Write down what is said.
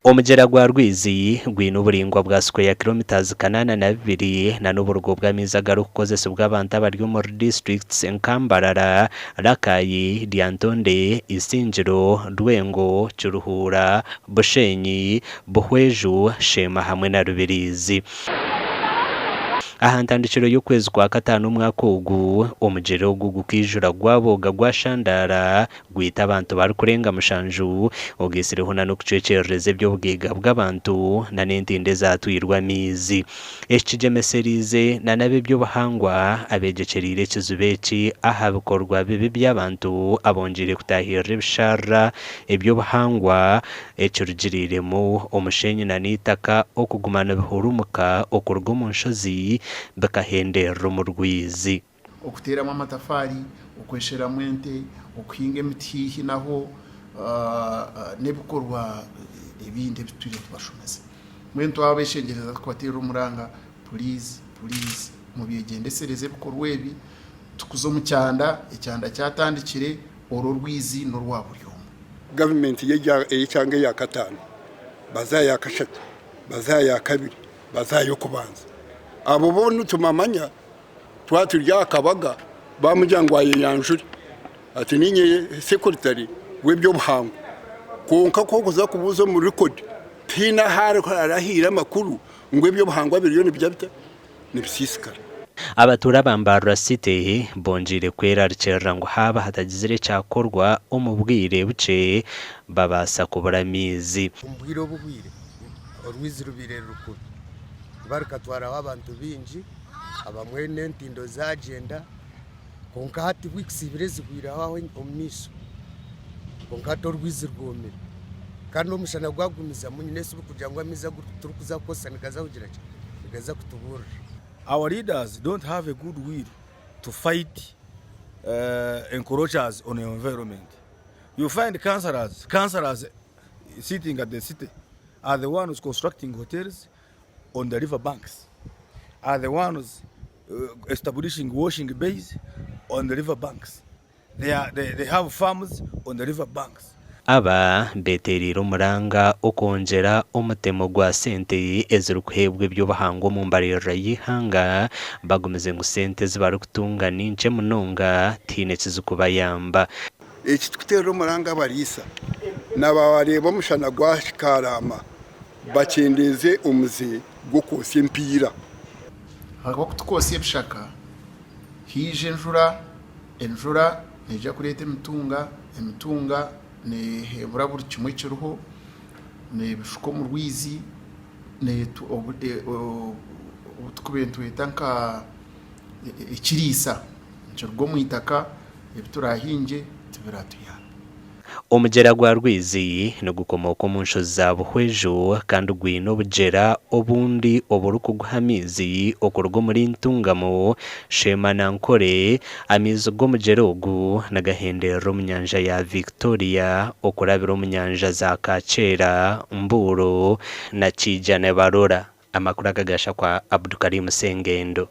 Omugyera gwa Rwizi gwine oburaingwa bwa sikweya kilometres 802 na n'oburugo bw'amaizi agarikukozesibwa abantu abari omuri disiturikiti nka Mbarara, Rakai, Lyantonde, Isingiro, Lwengo, Kiruhura, Bushenyi, Buhweju, Sheema hamwe na Rubirizi. Aha ntandikiro y'okwezi kwa kataano omwaka ogu, omugyera ogu gukaijura gwabooga gwashandaara Gwita abantu barikurenga mushanju, ogaitsireho na n'okucwekyerereza eby'obugaiga bw'abantu na n'entindo ezaatwirwe amaizi. Eki kigyemesereize na n'ab'eby'obuhangwa abeegyekyeriire ekizibu eki aha bikorwa bibi by'abantu abongyeire kutaahirira ebisharara eby'obuhangwa ekirugiriiremu omushenyi na n'eitaka okuguma nibihurumuka okuruga omu nshozi bikahenderera omu rwizi. Okuteeramu amatafaari, okwesheramu ente, okuhinga emiti haihi naho n'ebikorwa ebindi ebi tutwire nitubashomesa. Mbwenu twabeshengyereza tukubateerera omuranga puriizi puriizi mubyegyendesereze ebikorwa ebi, tukuze omu kyanda, ekyanda kyatandikire, oru orwizi n'orwa buri omwe. Gavumenti ey'ekyanga eya kataano baza aha ya kashatu, baza aha ya kabiri, baza aha y'okubanza. Abo bo nitumamanya. Twaba turi aha kabaga bamugira ngu ayeyanjure ati niinye sekuritare w'eby'obuhangwa kwonka ku orikuza kubuuza omu rekodi tihaine ahu arahaire amakuru ngu eby'obuhangwa biriyo nibigira bita nibisiisikara. Abatuura ba Mbarara City bongyeire kwerarikirira ngu haaba hatagizire ekyakorwa omu bwire bukye babaasa kubura amaizi. Omu bwire obu bwire orwizi rubaire ruri kubi kuba rukatwaraho abantu baingi. Abamwe n'entindo zaagyenda kwonka hati wiikisi ibiri ezihweireho aho omu maisho kwonka hati orwizi rwomire kandi n'omushana gwagumizamu nyine eshubi kugira ngu amaizi agu turikuza kukozesa nigaza kugira ki nigaza kutuburira. Our leaders don't have a good will to fight encroachers on environment. You find councillors, councillors sitting at the city are the ones constructing hotels on the river banks are the ones establishing washing bays on the river banks. They, are, they, they have farms on the river banks. Aba betereire omuranga okwongyera omutemo gwa sente ezirikuheebwa eby'obuhangwa omu mbaririra y'eihanga bagumize ngu sente ezi barikutunga ni nkye munonga tihaine ekizikubayamba. Eki tikuteerera omuranga abariisa na baareeba omushana gwakaraama bakyendeeze omuze gw'okwotsya empiira. Ahabw'oku tukwotsya ebishaka, haija enjura, enjura neija kureeta emitunga, emitunga neehebura buri kimwe ekiriho, neebishuka omu rwizi, obu turikuba nitweta nka ekiriisa nikiruga omu itaka, ebi turaahingye tibiratuyambe. Omugyera gwa Rwizi nigukomooka omu nshozi za Buhweju kandi gwine obugyera obundi oburikuguha amaizi okuruga omuri Ntungamo, Sheema na Nkore. Amaizi g'omugyera ogu nigahenderera omu nyanja ya Victoria okurabira omu nyanja za Kakyera, Mbuuro na Kiijanebarora. Amakuru aga gashakwa Abdukarim Sengendo.